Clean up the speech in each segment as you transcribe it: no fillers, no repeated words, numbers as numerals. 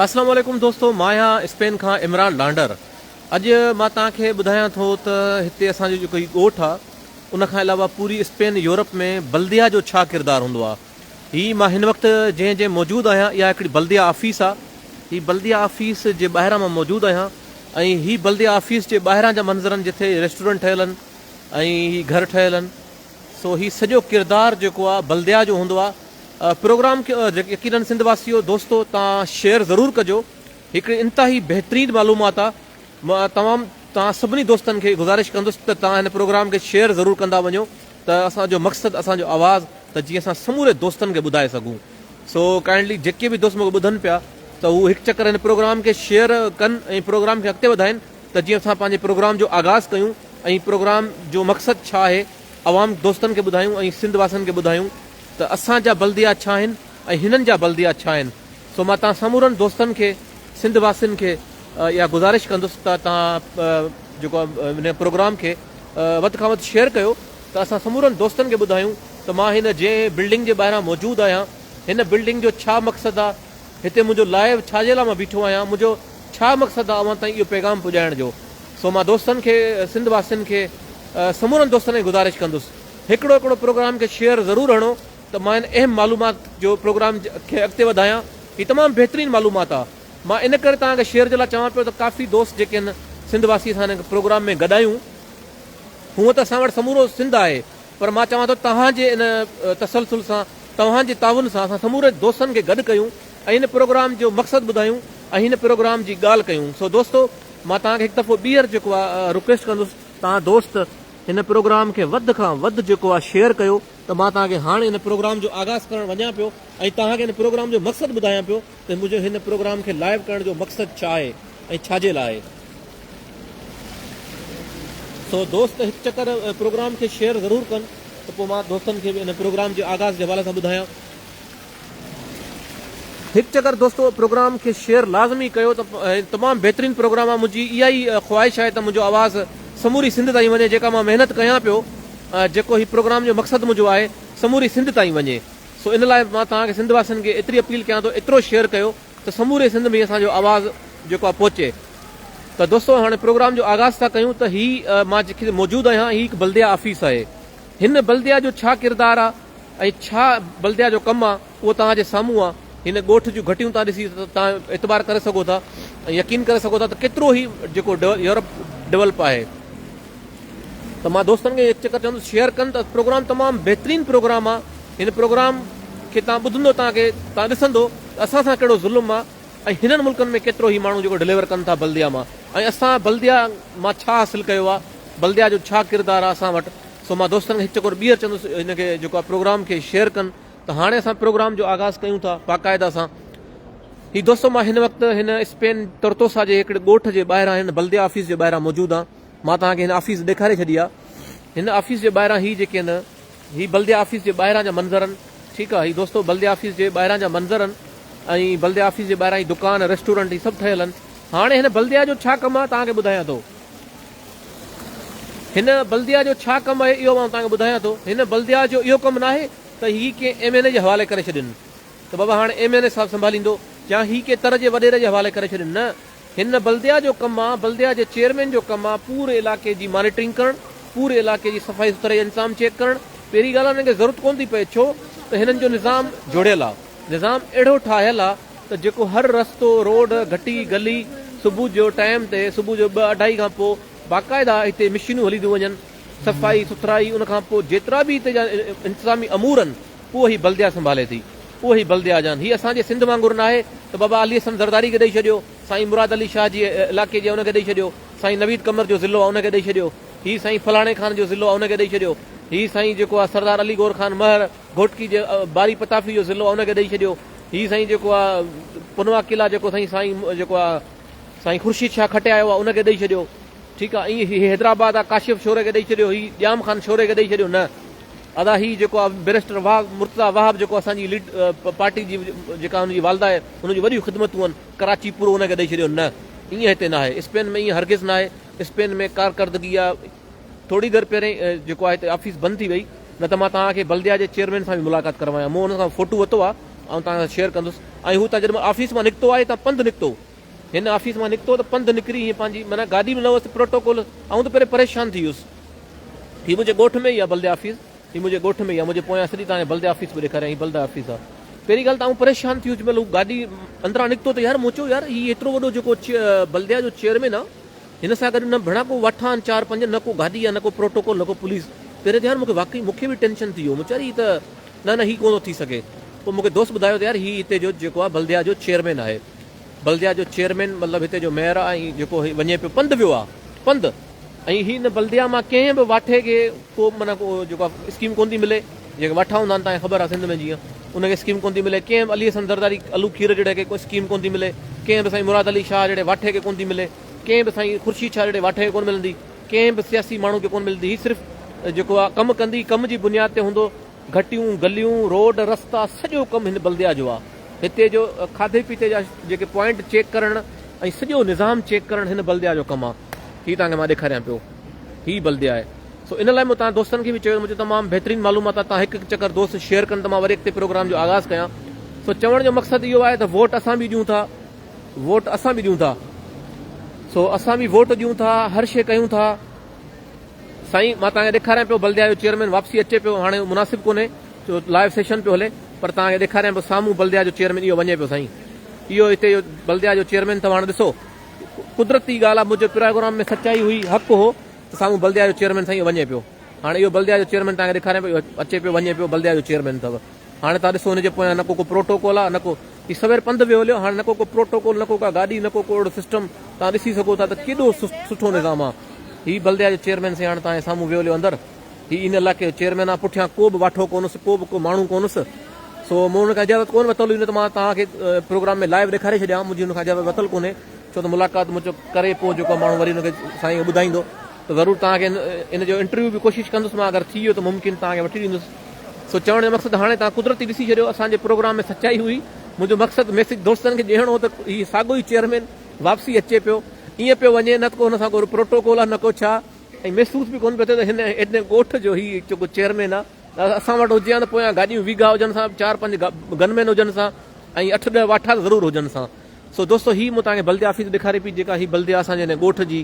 اسلام عليڪم دوستو مان آهيان اسپين کان عمران ڊانڊر اڄ مان توهان کي ٻڌايان ٿو ته هتي اسان جو جيڪو هي ڳوٺ آ ان کان علاوه پوري اسپين يورپ ۾ بلديا جو ڇا ڪردار هوندو آ هي مان هن وقت جنهن جنهن موجود آهيان اها هڪڙي بلديا آفيس آ هي بلديا آفيس جي ٻاهران مان موجود آهيان ۽ هي بلديا آفيس جي ٻاهران جا منظرن جتي ريسٽورنٽ ٺهيل آهن ۽ هي گهر ٺهيل آهن سو هي سڄو ڪردار جيڪو آ بلديا جو هوندو آ پروگرام کي يقينن سنڌ واسيو دوستو توهان شيئر ضرور ڪجو هڪڙي انتهائي بهترين معلومات آ مان تمام توهان سڀني دوستن کي گذارش ڪندس ته توهان هن پروگرام کي شيئر ضرور ڪندا وڃو ته اسان جو مقصد اسان جو آواز ته جيئن اسان سموري دوستن کي ٻڌائي سگهون سو ڪائنڊلي جيڪي به دوست مونکي ٻڌن پيا ته هو هڪ چڪر هن پروگرام کي شيئر ڪن ۽ پروگرام کي اڳتي وڌائين ته جيئن اسان پنهنجي پروگرام جو آغاز ڪيون ۽ پروگرام جو مقصد ڇا آهي عوام دوستن کي ٻڌايون ۽ سنڌ واسين کي ٻڌايون ته اسان جا بلديا ڇا آهن ۽ هنن جا بلديا ڇا آهن سو مان توهان سمورن دوستن کي سنڌ واسين کي اها گذارش ڪندس ته توهان جيڪو آهي هن پروگرام کي وڌ کان وڌ شيئر ڪيو ته اسان سمورن دوستن کي ٻڌايون ته مان هن جنهن بلڊنگ جي ٻاهران موجود آهيان هن بلڊنگ جو ڇا مقصد آهي هتي منهنجو لائيو ڇا جي لاء مان بيٺو آهيان منهنجو ڇا مقصد آهي اوهان تائين اهو پيغام پڄائڻ جو سو مان دوستن کي سنڌ واسين کي سمورن دوستن کي گذارش ڪندس هڪڙو هڪڙو پروگرام کي شيئر ضرور هڻو ته مان ان اهم معلومات جو پروگرام کي اڳتي وڌايان هي تمام بهترين معلومات آ مان ان ڪري توهان کي شيئر جي لاء چوان پيو ته ڪافي دوست جيڪي آهن سنڌ واسي اسان هن پروگرام ۾ گڏ آهيون هونء ته اسان وٽ سمورو سنڌ آهي پر مان چوان ٿو توهان جي ان تسلسل سان توهان جي تعاون سان اسان سموري دوستن کي گڏ ڪيون ۽ هن پروگرام جو مقصد ٻڌايون ۽ هن پروگرام جي ڳالهه ڪيون سو دوستو مان توهان کي هڪ دفعو ٻيهر جيڪو آ رڪويسٽ ڪندس توهان دوست هن پروگرام کي وڌ کان وڌ جيڪو آ شيئر ڪيو ته مان توهان کي هاڻ هن پروگرام جو آغاز ڪرڻ وڃان پيو ۽ توهان کي هن پروگرام جو مقصد ٻڌايان پيو ته منهنجو هن پروگرام کي لائيو ڪرڻ جو مقصد ڇا آهي ۽ ڇا جي لاء آهي. سو دوست هڪ چڪر پروگرام کي شيئر ضرور ڪن ته پوء مان دوستن کي به هن پروگرام جي آغاز جي حوالي سان ٻڌايان. هڪ چڪر دوستو پروگرام کي شيئر لازمي ڪيو ته تمام بهترين پروگرام آ منهنجي اها ئي خواهش آهي ته منهنجو آواز سموري سنڌ تائين وڃي جيڪا مان محنت ڪيان پيو جيڪو هي پروگرام جو مقصد منهنجو آهي سموري سنڌ تائين وڃي سو ان لاء مان توهان کي سنڌ واسين کي ايتري اپيل ڪيان ٿو ايترو شيئر ڪيو ته سموري سنڌ ۾ اسان جو آواز جيڪو آ پهچي ته دوستو هاڻي پروگرام جو آغاز ٿا ڪيون ته هي مان جيڪي موجود آهيان هي هڪ بلديا آفيس آهي هن بلديا جو ڇا ڪردار آ ۽ ڇا بلديا جو ڪم آ اهو توهان جي سامهون آ. هن ڳوٺ جون گهٽيون توهان ڏسي توهان اعتبار ڪري سگهو ٿا ۽ يقين ڪري سگهو ٿا ته ڪيترو هي جيڪو يورپ ڊولپ آهي ته مان دوستن کي هڪ چڪر چوندس شيئر ڪن ته پروگرام تمام بهترين پروگرام آ هن پروگرام کي توهان ٻڌندو توهان کي توهان ڏسندو ته اسان سان ڪهڙو ظلم آ ۽ هنن ملڪن ۾ ڪيترو هي ماڻهو جيڪو ڊليور ڪن ٿا بلديا مان ۽ اسان بلديا مان ڇا حاصل ڪيو آ بلديا جو ڇا ڪردار آ اسان وٽ سو مان دوستن کي هڪ چڪر ٻيهر چوندس هن کي جيڪو آهي پروگرام کي شيئر ڪن ته هاڻي اسان پروگرام جو آغاز ڪيون ٿا باقاعده سان هي دوستو مان هن وقت هن اسپين ترتوسا جي هڪڙي ڳوٺ جي ٻاهران هن بلديا آفيس جي ٻاهران موجود آهيان مان توهان کي هن آفيس ڏيکاري ڇڏي آهي هن آفيس جي ٻاهران هي جيڪي آهن هي بلديا آفيس جي ٻاهران جا منظر آهن ٺيڪ آهي هي دوستو بلديا آفيس جي ٻاهران جا منظر آهن ۽ بلديا آفيس جي ٻاهران هي دڪان ريسٽورنٽ هي سڀ ٺهيل آهن هاڻي هن بلديا جو ڇا ڪم آهي توهان کي ٻڌايان ٿو هن بلديا جو ڇا ڪم آهي اهو مان توهان کي ٻڌايان ٿو. هن بلديا جو اهو ڪم ناهي ته هي ڪنهن ايم اين اي جي حوالي ڪري ڇڏين ته بابا هاڻي ايم اين اي صاحب سنڀاليندو يا هي ڪنهن تر جي وڏيري جي حوالي ڪري ڇڏين نه هن بلديا جو ڪم آ بلديا جي چيئرمين جو ڪم آ پوري علائقي جي مانيٽرنگ ڪرڻ پوري علائقي جي صفائي سٿرائي جو انتظام چيڪ ڪرڻ پهرين ڳالهه هنن کي ضرورت ڪونه ٿي پئي ڇو ته هنن جو نظام جوڙيل آ نظام اهڙو ٺاهيل آ ته جيڪو هر رستو، روڊ، گهٽي، گلي صبح جو ٽائيم تي صبح جو ٻه اڍائي کان پوء باقاعده هتي مشينون هلي ٿيون وڃن، صفائي سٿرائي ان کان پوء جيترا به هتي جا انتظامي امور آهن اهو هي بلديا سنڀالي ٿي، اهو هي بلديا جان هي اسان جي سنڌ وانگر ناهي ته بابا علي حسن زرداري کي ڏئي ڇڏيو، سائين مراد علي شاهه جي علائقي جي ان کي ڏئي ڇڏيو، سائين نويد قمر جو ضلعو آهي ان کي ڏئي ڇڏيو، هي سائين فلاڻي خان جو ضلعو آهي ان کي ڏئي ڇڏيو، هي سائين جيڪو آهي سردار علي گور خان مهر گهوٽڪي جي باري پتافي جو ضلعو آ ان کي ڏئي ڇڏيو هي سائين جيڪو آ پنوا قلعا جيڪو سائين سائين جيڪو آ سائين خورشيد شاهه کٽي آيو آ ان کي ڏئي ڇڏيو ٺيڪ آ ائين هي حيدرآباد آ ڪاشف شوري کي ڏئي ڇڏيو هي ڄام خان شوري کي ڏئي ڇڏيو نه ادا هي جيڪو آ بئريسٽر وهاب مرتضيٰ وهاب جيڪو اسان جي ليڊ پارٽي جي جيڪا ان جي والده آهي ان جون وڏيون خدمتون آهن ڪراچي پورو ان کي ڏئي ڇڏيو نه ائين هتي ناهي اسپين ۾ ائين هرگز ناهي اسپين ۾ ڪارڪردگي آ ٿوري دير پهرين جيڪو آهي ته آفيس بند ٿي وئي نه ته مان توهان کي بلديا جي چيئرمين سان به ملاقات ڪروايان مون ان کان فوٽو ورتو آهي آئون توهان سان شيئر ڪندس ۽ هو تان جڏهن آفيس مان نڪتو آهي تان پنڌ نڪتو هن آفيس مان نڪتو ته پنڌ نڪري هيئن پنهنجي معنيٰ گاڏي به نه هئس پروٽوڪول آئون ته پهرين پريشان ٿي ويس هي منهنجي ڳوٺ ۾ ئي آهي بلديه آفيس هي منهنجي ڳوٺ ۾ ئي آهي منهنجي پويان سڄي توهان کي بلديه آفيس به ڏيکاريان هي بلديه آفيس آهي پهرين ڳالهه ته آئون پريشان ٿي ويس جنهن مهل هو گاڏي اندران نڪتو ته يار مون چيو يار هي ايترو وڏو جيڪو بلديه جو چيئرمين آهي هن سان گڏ نه ڀيڻا ڪو وٺ آهن چار پنج نه ڪو گاڏي آهي نه ڪو پروٽوڪول نه ڪو پوليس پهرين ته يار مون کي واقعي مون کي به ٽينشن ٿي ويو مون چيو يار هي ته نه نه هي ڪونه ٿو ٿي سگهي پوء مون کي دوست ٻڌايو ته يار هي هتي جو جيڪو آهي بلديه جو چيئرمين آهي بلديه جو چيئرمين مطلب هتي جو ميئر آهي ۽ جيڪو هي وڃي پيو پنڌ ويو آهي پنڌ ۽ هي هن بلديه مان ڪنهن به واٺي کي ڪو معنيٰ ڪو جيڪو آهي اسڪيم ڪونه ٿي ملي جيڪي واٺا هوندا آهن توهان کي خبر آهي سنڌ ۾ جيئن ان کي اسڪيم ڪونه ٿي ملي ڪنهن به علي حسن زرداري الو کير جهڙي کي ڪو اسڪيم ڪونه ٿي ملي ڪنهن به سائين مراد علي شاهه جهڙي واٺي کي ڪونه ٿي ملي ڪنهن به سائين خورشيد شاهه جهڙي واٺي کي ڪونه ملندي ڪنهن به سياسي ماڻهو کي ڪونه ملندي هي صرف جيڪو آهي ڪم ڪندي ڪم جي بنياد تي هوندو گهٽيون گليون روڊ رستا سڄو ڪم هن بلديه جو آهي هتي جو کاڌي پيتي جا جيڪي پوائنٽ چيڪ ڪرڻ ۽ سڄو نظام چيڪ ڪرڻ هن بلديه جو ڪم آهي هي توهان کي مان ڏيکاريان پيو هي بلديه آهي سو ان لاء مون توهان دوستن کي به چيو منهنجو تمام بهترين معلومات آهي توهان هڪ هڪ چڪر دوست شيئر ڪن ته مان وري اڳتي پروگرام جو آغاز ڪيان سو چوڻ جو مقصد اهو آهي ته ووٽ اسان به ڏيون ٿا ووٽ اسان به ڏيون ٿا سو اسان به ووٽ ڏيون ٿا هر شي ڪيون ٿا سائين مان توهان کي ڏيکاريان پيو بلديا جو چيئرمين واپسي اچي پيو هاڻي مناسب ڪونهي جو لائيو سيشن پيو هلي پر توهان کي ڏيکاريان پيو سامهون بلديا جو چيئرمين اهو وڃي پيو سائين اهو هتي جو بلديا جو چيئرمين اٿو هاڻي ڏسو قدرتي ڳالهه آهي منهنجي پروگرام ۾ سچائي هئي حق هو ته سامهون بلديا جو چيئرمين سائين وڃي پيو هاڻي اهو بلديا جو چيئرمين توهان کي ڏيکاريان پيو اچي پيو وڃي پيو بلديا جو چيئرمين اٿو هاڻي توهان ڏسو هن جي پويان نه ڪو ڪو پروٽوڪول آهي نه ڪو هي سوير پنڌ ويو هليو هاڻي نه ڪو ڪو پروٽوڪول نه ڪو ڪا گاڏي نه ڪو ڪو اهڙو سسٽم توهان ڏسي سگهو ٿا ته ڪيڏو سٺو نظام آهي هي بلديا جو چيئرمين سائين هاڻي توهان جي سامهون ويو هليو اندر هي ان علائقي جو چيئرمين آهي پٺيان ڪو به واٺو ڪونس ڪو به ڪو ماڻهو ڪونس سو مون هن کان اجازت ڪونه ورتل هئي نه ته مان توهان کي پروگرام ۾ لائيو ڏيکاري ڇڏيان منهنجي هن کان اجازت ورتل ڪونهي ڇو ته ملاقات مون چيو ڪري پوء جيڪو ماڻهو وري هن کي سائين کي ٻڌائيندو ته ضرور توهان کي ان جو انٽرويو به ڪوشش ڪندس مان اگر ٿي ويو ته ممڪن توهان کي وٺي ڏيندس سو چوڻ جو مقصد هاڻي توهان قدرتي ڏسي ڇڏيو اسان جي پروگرام ۾ سچائي هئي منهنجو مقصد ميسيج دوستن کي ڏيڻ هو ته هي ساڳو ئي چيئرمين واپسي اچي پيو ائين پيو وڃي نه ته ڪو هن سان ڪو پروٽوڪول آهي نه ڪو ڇا ۽ محسوس به ڪونه پيو ٿئي ته هن ايڏي ڳوٺ جو هي جيڪو چيئرمين آهي اسان وٽ هجي ها ته پويان گاڏيون ويگا هجن سان چار پنج گن مين هجن سان ۽ اٺ ڏهه واٺا ته ضرور هجن سان سو دوستو هي مون توهان کي بلديه آفيس ڏيکاري پئي جيڪا هي بلديه اسان جي هن ڳوٺ جي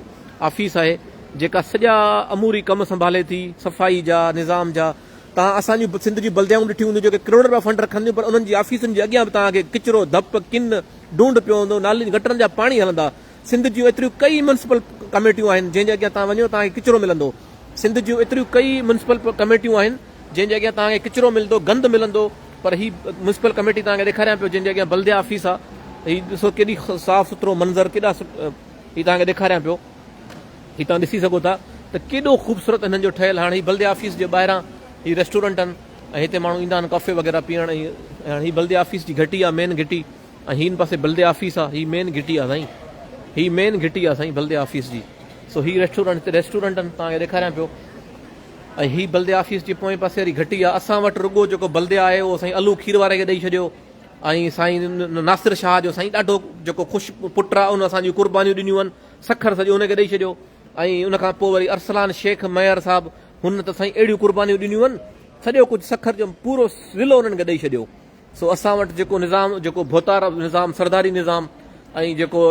آفيس آهي جيڪا سڄا اموري ڪم سنڀالي ٿي صفائي جا نظام جا توهان اسان جون سنڌ جون بلديائون ڏٺيون هونديون جيڪي ڪروڙ رپيا فنڊ رکن ٿيون پر انهن جي آفيسن جي اڳيان به توهان کي ڪچرو ڌپ ڪن ڍونڍ پيو هوندو نالين گٽرن جا پاڻي هلندا سنڌ جون ايتريون ڪئي ميونسپل ڪميٽيون آهن جنهن جي اڳيان توهان وڃو توهان کي ڪچرو ملندو سنڌ جون ايتريون ڪئي ميونسپل ڪميٽيون آهن جنهن جي اڳيان توهان کي ڪچرو ملندو گند ملندو پر هي ميونسپل ڪميٽي توهان کي ڏيکاريان پيو جنهن جي اڳيان بلديا آفيس آهي هي ڏسو ڪيڏي صاف سٿرو منظر ڪيڏا هي توهان کي ڏيکاريان پيو هي توهان ڏسي سگهو ٿا ته ڪيڏو خوبصورت هنن جو ٺهيل هاڻي هي بلديا آفيس جي ٻاهران هي ريسٽورنٽ آهن ۽ هتي ماڻهو ايندا آهن ڪافي وغيره پيئڻ ۽ هاڻي هي بلديا آفيس جي گهٽي آهي مين گهٽي ۽ هن پاسي بلديا آفيس آهي هي مين گهٽي آهي سائين هي مين گهٽي آهي سائين بلديا آفيس جي سو هي ريسٽورنٽ هتي ريسٽورنٽ آهن توهان کي ڏيکاريان پيو ۽ هي بلديا آفيس جي پوئين پاسي واري گهٽي آهي اسان وٽ رڳو جيڪو بلديا آهي اهو سائين الو کير واري کي ڏئي ڇڏيو ۽ سائين ناصر شاهه جو سائين ڏاڍو جيڪو خوش پٽ آهي ان اسان جون قربانيون ڏنيون آهن سکر سڄو ان کي ڏئي ڇڏيو ۽ ان کان پوء وري ارسلان شيخ ميئر صاحب هن ته سائين اهڙيون قربانيون ڏنيون آهن سڄو ڪجهه سکر جو پورو ضلعو انهن کي ڏئي ڇڏيو سو اسان وٽ جيڪو نظام جيڪو ڀوتار نظام سرداري نظام ۽ جيڪو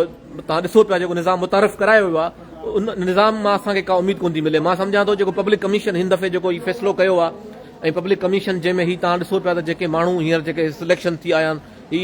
توهان ڏسو پيا جيڪو نظام متعارف ڪرايو ويو آهي ان نظام مان اسان کي ڪا اميد ڪونه ٿي ملي مان سمجهان ٿو جيڪو پبلڪ ڪميشن هن دفعي جيڪو هي فيصلو ڪيو آهي ۽ پبلڪ ڪميشن جنهن ۾ هي توهان ڏسو پيا ته جيڪي ماڻهو هينئر جيڪي سليڪشن ٿي آيا آهن هي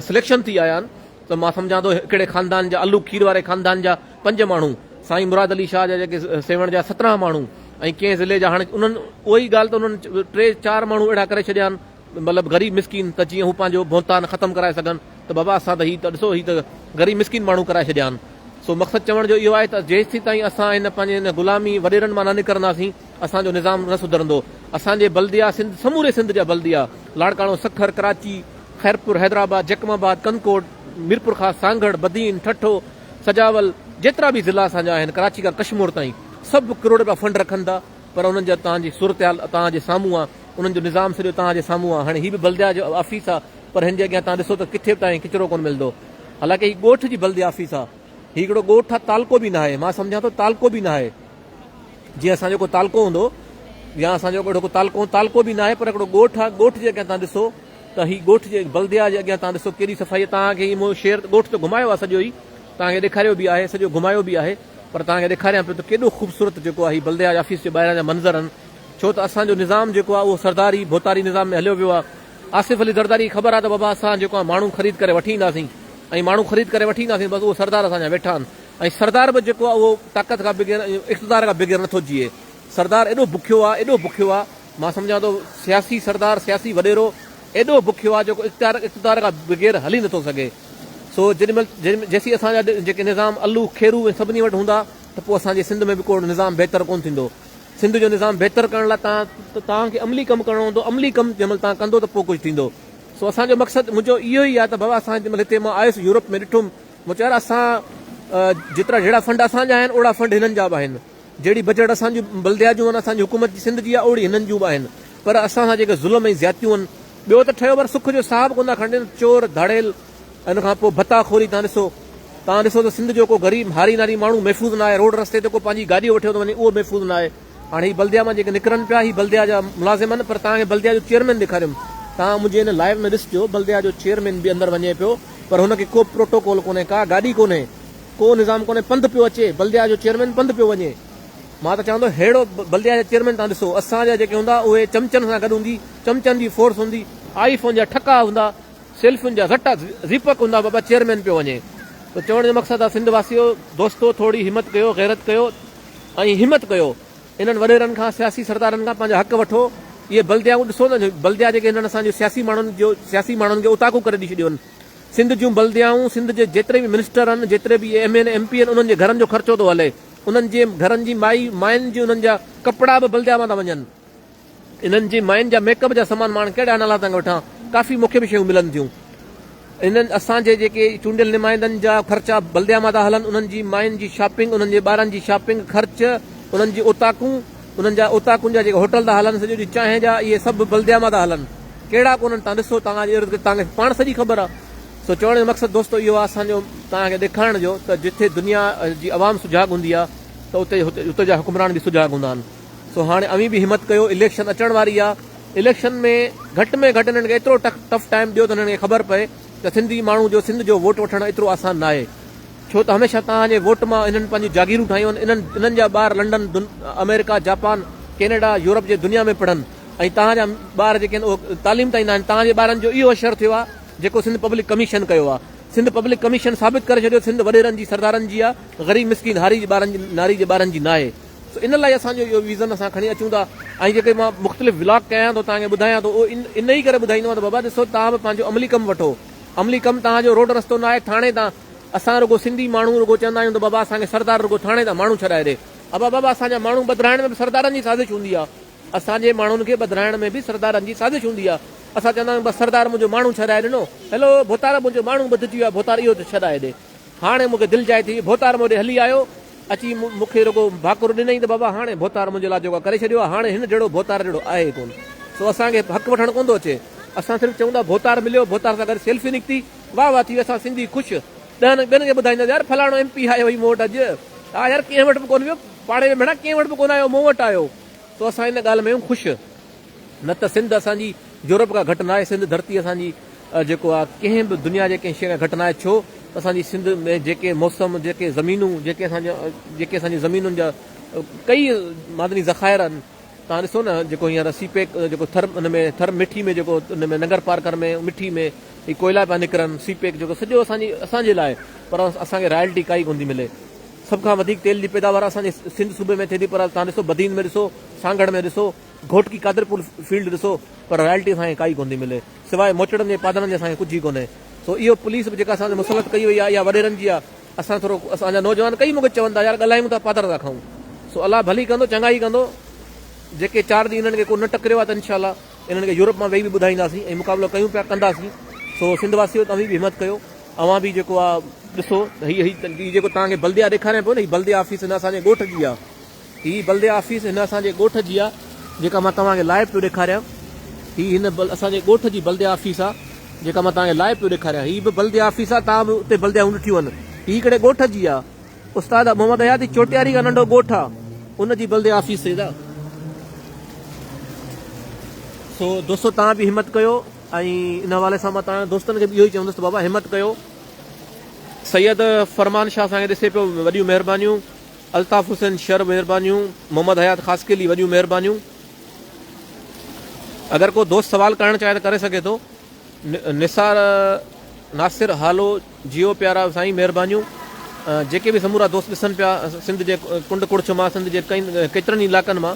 سليڪشن ٿي آيا آهن ته مان سمجهان ٿو هڪڙي خاندان جا الو کير واري خاندان جا پنج ماڻهو سائين مراد علي شاهه جا جيڪي سيوهڻ جا 17 ماڻهو ۽ ڪنهن ضلعي جا هاڻي انهن اها ئي ڳالهه ته انهن ٽي چار ماڻهو اهڙا ڪري ڇڏيا آهن مطلب غريب مسڪين ته جيئن هو پنهنجو بهتان ختم ڪرائي سگهن ته بابا اسان ته هي ته ڏسو هي ته غريب مسڪين ماڻهو ڪرائي ڇڏيا آهن سو مقصد چوڻ جو اهو آهي ته جيسين تائين اسان هن پنهنجي هن غلامي وڏيرن مان نه نڪرنداسين اسان جو نظام نه سڌرندو اسان جي بلديا سنڌ سموري سنڌ جا بلديا لاڙڪاڻو سکر ڪراچي خيرپور حيدرآباد جيڪب آباد ڪنڌڪوٽ ميرپورخاص سانگهڙ بدين ٺٽو سجاول جيترا به ضلعا اسان جا آهن ڪراچي کان ڪشمور تائين سڀ ڪروڙ رپيا فنڊ رکن ٿا پر انهن جا توهان جي صورتحال توهان جي سامهون آ، انهن جو نظام سڄو توهان جي سامهون آ، هاڻي هي به بلديا جو آفيس آ پر هن جي اڳيان توهان ڏسو ته ڪٿي به توهان کي ڪچرو ڪونه ملندو. حالانڪه هي ڳوٺ جي بلديا آفيس آ. هي هڪڙو ڳوٺ آ تعلقو به ناهي، مان سمجهان ٿو تعلقو به ناهي. جيئن اسان جو ڪو تعلقو هوندو يا اسان جو اهڙو ڪو تعلقو تعلقو به ناهي پر هڪڙو ڳوٺ آ، ڳوٺ جي اڳيان توهان ڏسو ته هي ڳوٺ جي بلديا جي اڳيان توهان ڏسو ڪيڏي صفائي آهي توهان کي هي مون شهر ڳوٺ ته گهمايو آهي سڄو ئي توهان کي ڏيکاريو به آهي سڄو گهمايو به آهي پر توهان کي ڏيکاريان پيو ته ڪيڏو خوبصورت جيڪو آهي هي بلديا جي آفيس جي ٻاهران جا منظر آهن ڇو ته اسان جو نظام جيڪو آهي اهو سرداري ڀوتاري نظام ۾ هليو ويو آهي آصف علي زرداري کي خبر آهي ته بابا اسان جيڪو آهي ماڻهو خريد ڪري وٺي اينداسين ۽ ماڻهو خريد ڪري وٺي اينداسين بس اهو سردار اسان جا ويٺا آهن ۽ سردار به جيڪو آهي اهو طاقت کان بغير ۽ اقتدار کان بغير نٿو جيئي سردار ايڏو بکيو آهي ايڏو بکيو آهي مان سمجهان ٿو سياسي سردار سياسي وڏيرو ايڏو بکيو آهي جيڪو اختيار اقتدار کان بغير هلي نٿو سگهي سو جيڏي مهل جيسين اسان جا جيڪي نظام الو خيرو ۽ سڀني وٽ هوندا ته پوء اسان جي سنڌ ۾ به ڪو نظام بهتر ڪونه ٿيندو سنڌ جو نظام بهتر ڪرڻ لاء توهان توهان کي عملي ڪم ڪرڻو هوندو عملي ڪم جنهن مهل توهان ڪندو ته پوء ڪجهه ٿيندو سو اسان جو مقصد منهنجو اهو ئي آهي ته بابا اسان جنهن مهل هتي مان آيس يورپ ۾ ڏٺم مون چيو يار اسان جيترا جهڙا فنڊ اسان جا آهن اوڙا فنڊ هنن جا به آهن جهڙي بجيٽ اسان جي بلديا جون آهن اسان جي حڪومت جي سنڌ جي آهي اوڙي هنن جون به آهن پر اسان سان جيڪي ظلم ۽ زيادتيون آهن ٻيو ته ٺهيو پر سک جو ساهه به ڪونه ٿا کڻن ڏين چور ڌاڙيل ان کان پوء ڀتا خوري تان ڏسو تان ڏسو ته سنڌ جو ڪو غريب هاري ناري ماڻهو محفوظ نه آهي روڊ رستي تي ڪو پنهنجي گاڏي وٺيو ٿو وڃي اهو محفوظ نه آهي هاڻي هي بلديا مان جيڪي نڪرن پيا هي بلديا جا ملازم آهن پر توهان کي بلديا جو چيئرمين ڏيکاريم توهان منهنجي هن لائيو ۾ ڏسجو بلديا جو چيئرمين به اندر وڃي پيو پر هن کي ڪو پروٽوڪول ڪونهي ڪا گاڏي ڪونهي ڪو نظام ڪونهي پنڌ پيو اچي بلديا جو چيئرمين پنڌ پيو وڃي مان ته چوان ٿو ههڙو بلديا جا چيئرمين توهان ڏسو اسان جا جيڪي هوندا اهي چمچن سان گڏ هوندي چمچن جي فورس هوندي آئي فون جا ٺڪا هوندا سيلفين جا رٽا زيپڪ هوندا بابا چيئرمين پيو وڃي ته چوڻ جو مقصد آ سنڌ واسيو دوستو ٿوري همت ڪيو غيرت ڪيو ۽ همت ڪيو انهن وڏيرن کان سياسي سردارن کان پنهنجا حق وٺو اهي بلديائون ڏسو نه بلديا جيڪي هنن اسان جي سياسي ماڻهن جو سياسي ماڻهن کي اوطاقون ڪري ڏئي ڇڏيون آهن سنڌ جون بلديائون سنڌ جي جيتري به منسٽر آهن جيتري به ايم اين ايم پي آهن انهن جي گهرن جو خرچو ٿو هلي انهن جي گهرن جي مائي ماين جي انهن جا ڪپڙا به بلديا مان ٿا وڃن. انهن جي ماين جا ميڪ اپ جا سامان مان ڪهڙا نالا تنگ وٺان ڪافي مونکي به شيون ملن ٿيون انهن اسان جي جيڪي چونڊيل نمائندن جا خرچا بلديا مان ٿا هلن انهن جي ماين جي شاپنگ انهن جي ٻارن جي شاپنگ خرچ انهن جي اوطاقون انهن جا اوطاقن جا جيڪي هوٽل ٿا هلن سڄو ڏينهن چانهه جا اهي سڀ بلديا مان ٿا هلن ڪهڙا ڪونهن تان ڏسو توهان جي ارد گرد توهان کي پاڻ سڄي خبر آهي سو چوڻ جو مقصد دوستو اهو آهي اسان جو توهان کي ڏيکارڻ جو ته جتي دنيا جي عوام سجاڳ هوندي آهي ته اتي اتي جا حڪمران به سجاڳ هوندا آهن سو هاڻي اوهين به همت ڪيو اليڪشن اچڻ واري آ اليڪشن ۾ گهٽ ۾ گهٽ انهن کي ايترو ٽف ٽائيم ڏيو ته انهن کي خبر پئي ته سنڌي ماڻهو جو سنڌ جو ووٽ وٺڻ ايترو آسان ناهي ڇو ته هميشه توهان جي ووٽ مان انهن پنهنجون جاگيرون ٺاهيون آهن انهن انهن جا ٻار لنڊن آمريڪا جاپان ڪينيڊا يورپ جي دنيا ۾ پڙهن ۽ توهان جا ٻار جيڪي آهن اهي تعليم تائين ناهن توهان جي ٻارن جو اهو حشر ٿيو آ جيڪو سنڌ پبلڪ ڪميشن ڪيو آ سنڌ پبلڪ ڪميشن ثابت ڪري ڇڏيو سنڌ وڏيرن جي سردارن جي آ غريب مسڪين هاري جي ٻارن جي ناري جي ٻارن جي ناهي. سو ان لاء اسان جو اهو ويزن اسان کڻي اچون ٿا ۽ جيڪي مان مختلف ولاگ ڪيان ٿو توهان کي ٻڌايان ٿو اهو ان ئي ڪري ٻڌائيندو آهيان ته بابا ڏسو توهان به پنهنجو عملي ڪم وٺو عملي ڪم توهان جو روڊ رستو نه آهي ٿاڻي تان اسان رڳو سنڌي ماڻهو رڳو چوندا آهيون ته بابا اسان کي سردار رڳو ٿاڻي تان ماڻهو ڇڏائي ڏي ابا بابا اسان جا ماڻهو ٻڌرائڻ ۾ به سردارن جي سازش هوندي آهي اسان جي ماڻهن کي ٻڌرائڻ ۾ به سردارن جي سازش هوندي آهي اسان چوندا آهيون بس سردار منهنجو ماڻهو ڇڏائي ڏنو هلو ڀوتار منهنجو ماڻهو ٻڌجي ويو آهي ڀوتار اهو ته ڇڏائي ڏي هاڻي مون کي دل جاء ٿي ڀوتار مون ڏي هلي آيو اچي مون کي رڳو ڀاڪر ڏنائين ته بابا هاڻي ڀوتار منهنجي لاء جوڳا ڪري ڇڏيو آهي، هاڻي هن جهڙو ڀوتار جهڙو آهي ئي ڪونه. سو اسان کي حق وٺڻ ڪونه ٿو اچي. اسان صرف چئون ٿا ڀوتار مليو، ڀوتار سان گڏ سيلفي نڪتي، واهه واهه ٿي ويو، اسان سنڌي خوش. ڏهن ٻين کي ٻڌائينداسين يار فلاڻو ايم پي آيو هئي مون وٽ اڄ. ها يار ڪنهن وٽ به ڪونه ويو، پاڙي ۾ ڀيڻا ڪنهن وٽ به ڪونه آيو، مون وٽ آيو. سو اسان ان ڳالهه ۾ آهيون خوش. نه ته سنڌ اسان جي يورپ کان گهٽ ناهي، سنڌ ڌرتي اسان جي جيڪو آ ڪنهن به دنيا جي ڪنهن شيء کان گهٽ ناهي ڇو ته اسان جي سنڌ ۾ جيڪي موسم جيڪي زمينون جيڪي اسان جا جيڪي اسان جي زمينن جا ڪئي معدني ذخائر آهن توهان ڏسو نه جيڪو هينئر سي پيڪ جيڪو ٿر ان ۾ ٿر مٺي ۾ جيڪو ان ۾ ننگر پارڪر ۾ مٺي ۾ هي ڪوئلا پيا نڪرن سي پيڪ جيڪو سڄو اسان جي اسان جي لاء پر اسان کي رائلٽي ڪائي ڪونه ٿي ملي سڀ کان وڌيڪ تيل جي پيداوار اسان جي سنڌ صوبي ۾ ٿئي ٿي پر توهان ڏسو بدين ۾ ڏسو سانگهڙ ۾ ڏسو گهوٽڪي قادرپور فيلڊ ڏسو پر رائلٽي اسان کي ڪائي ڪونه ٿي ملي سواء موچڙن جي پادرن جي اسان کي ڪجهه ئي ڪونهي سو اهو پوليس به جيڪا اسان تي مسلط ڪئي وئي آهي اها وڏيرن جي آهي اسان ٿورو اسان جا نوجوان ڪئي مونکي چون ٿا يار ڳالهايون ٿا پادر ٿا کائون سو الله ڀلي ڪندو چڱائي ڪندو جيڪي چار ڏينهن انهن کي ڪو نه ٽڪريو آهي ته انشاء الله انهن کي يورپ مان ويهي به ٻڌائينداسين ۽ مقابلو ڪيون پيا ڪنداسين سو سنڌ واسيو توهين به همت ڪيو اوهان به جيڪو آهي ڏسو هي هي جيڪو توهان کي بلديا ڏيکاريان پيو نه هي بلديا آفيس هن اسان جي ڳوٺ جي آهي هي بلديه آفيس هن اسان جي ڳوٺ جي آ جيڪا مان توهان کي لائيو پيو ڏيکاريان. هي هن اسان جي ڳوٺ جي بلديه آفيس آ جيڪا مان توهان کي لائيو پيو ڏيکاريان. هي به بلديه آفيس آ توهان به اتي بلديائون ڏٺيون آهن. هي هڪڙي ڳوٺ جي آ. استاد محمد حيات هي چوٽياري کان ننڍو ڳوٺ آ ان جي بلديه آفيس آ. سو دوستو توهان به همت ڪيو ۽ ان حوالي سان مان توهان دوستن کي به اهو ئي چوندس ته بابا همت ڪيو. سيد فرمان شاهه اسان کي ڏسي پيو وڏيون مهربانيون. الطاف حسين شر مهربانيون. محمد حيات خاصخيلي وڏيون مهربانيون. اگر ڪو دوست سوال ڪرڻ چاهي ته ڪري سگهي ٿو. نثار ناصر هالو جيو پيارا سائين مهربانيون. جيڪي به سمورا دوست ڏسن پيا سنڌ جي ڪنڊ ڪڙڇ مان سنڌ جي ڪيترن ئي علائقن مان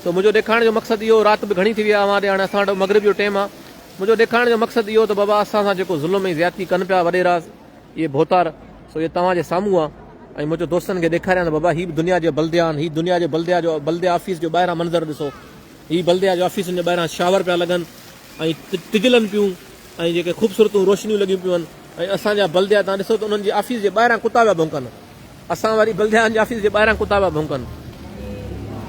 سو منهنجو ڏيکارڻ جو مقصد اهو رات به گهڻي ٿي وئي آهي اوهان ڏي هاڻي اسان وٽ مغرب جو ٽيم آهي منهنجو ڏيکارڻ جو مقصد اهو ته بابا اسان سان جيڪو ظلم ۽ زيادتي ڪن پيا وڏيرا اهي ڀوتار سو اهي توهان جي سامهون آهي ۽ منهنجو دوستن کي ڏيکاريان ته بابا هي به دنيا جي بلديا آهن هي دنيا جي بلديا جو بلديا آفيس جو ٻاهران منظر ڏسو هي بلديا جو آفيسن جي ٻاهران شاور پيا لڳن ۽ تجلن پيون ۽ جيڪي خوبصورتون روشنيون لڳيون پيون آهن ۽ اسان جا بلديا تان ڏسو ته انهن جي آفيس جي ٻاهران ڪتا پيا ڀونڪن اسان واري بلديان جي آفيس جي ٻاهران ڪتا پيا ڀونڪن.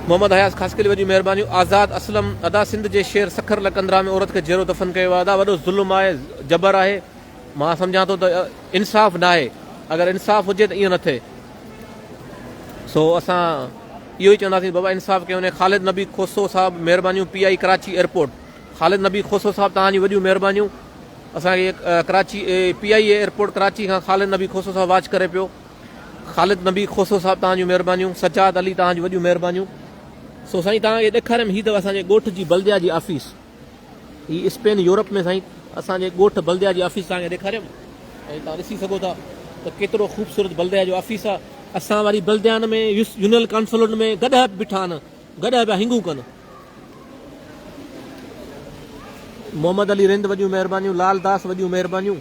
محمد حياض خاصخيلي وڏيون مهربانيون. آزاد اسلم ادا سنڌ جي شهر سکر لڪندرا ۾ عورت کي جيئرو دفن ڪيو ويو ادا وڏو ظلم آهي جبر آهي مان سمجهان ٿو ته انصاف ناهي اگر انصاف هجي ته ائين نه ٿئي سو اسان اهو ئي چونداسين بابا انصاف ڪيو وڃي خالد نبي کوسو صاحب مهربانيون P I Karachi airport Khalid Nabi Khoso صاحب توهان جون وڏيون مهربانيون اسان کي Karachi P I A airport Karachi کان خالد نبي کوسو صاحب واچ ڪري پيو خالد نبي کوسو صاحب توهان جون مهربانيون سجاد علي توهان جون وڏيون مهربانيون سو سائين توهان کي ڏيکاريم هي اٿو اسان جي ڳوٺ جي بلديا جي آفيس هي اسپين يورپ ۾ سائين اسان جي ڳوٺ بلديا جي آفيس توهان کي ڏيکاريم ۽ توهان ڏسي سگهو ٿا ته ڪيترو خوبصورت بلديا جو آفيس آهي اسان واري بلديان ۾ يونين ڪائونسلن ۾ گڏهه به بيٺا آهن گڏهه پيا هنگون ڪن محمد علي رند وڏيون مهربانيون لال داس وڏيون مهربانيون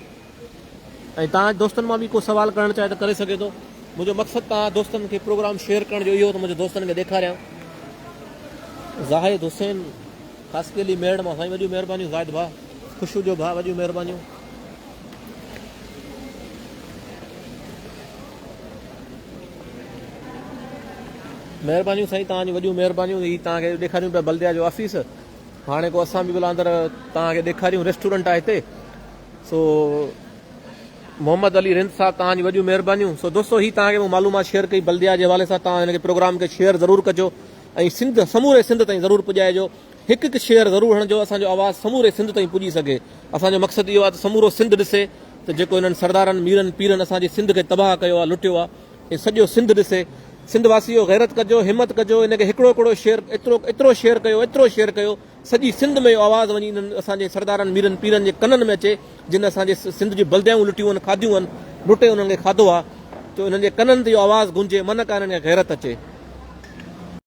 ۽ توهان دوستن مان به ڪو سوال ڪرڻ چاهي ته ڪري سگهي ٿو منهنجو مقصد توهان دوستن کي پروگرام شيئر ڪرڻ جو اهو ته منهنجي دوستن کي ڏيکاريان زاهد حسين خاصخيلي ميڙ مان سائين وڏيون مهربانيون زاهد ڀاء خوش هجو ڀاء وڏيون مهربانيون مهربانيون سائين توهان جون وڏيون مهربانيون هي توهان کي ڏيکاريون پيا بلديا جو آفيس هاڻي ڪو اسان به بلا اندر توهان کي ڏيکاريون ريسٽورنٽ آهي هتي سو محمد علي رند صاحب توهان جون وڏيون مهربانيون سو دوستو هي توهان کي مون معلومات شيئر ڪئي بلديا جي حوالي سان توهان هن کي پروگرام کي شيئر ضرور ڪجو ۽ سنڌ سموري سنڌ تائين ضرور پڄائجو هڪ هڪ شيئر ضرور هڻجو اسان جو آواز سموري سنڌ تائين پڄي سگهي اسان جو مقصد اهو آهي ته سمورو سنڌ ڏسي ته جيڪو انهن سردارن ميرن پيرن اسان جي سنڌ کي تباهه ڪيو آهي لٽيو آهي ۽ سڄو سنڌ ڏسي سنڌ واسيو غيرت ڪجو همت ڪجو ان کي هڪڙو هڪڙو شيئر ايترو ايترو شيئر ڪيو ايترو شيئر ڪيو سڄي سنڌ ۾ اهو آواز وڃي انهن اسان جي سردارن ميرن پيرن جي ڪنن ۾ اچي جن اسان جي سنڌ جون بلديائون لٽيون آهن کاڌيون آهن لٽي انهن کي کاڌو آهي ته انهن جي ڪنن تي اهو آواز گونجي من ڪا انهن کي غيرت اچي.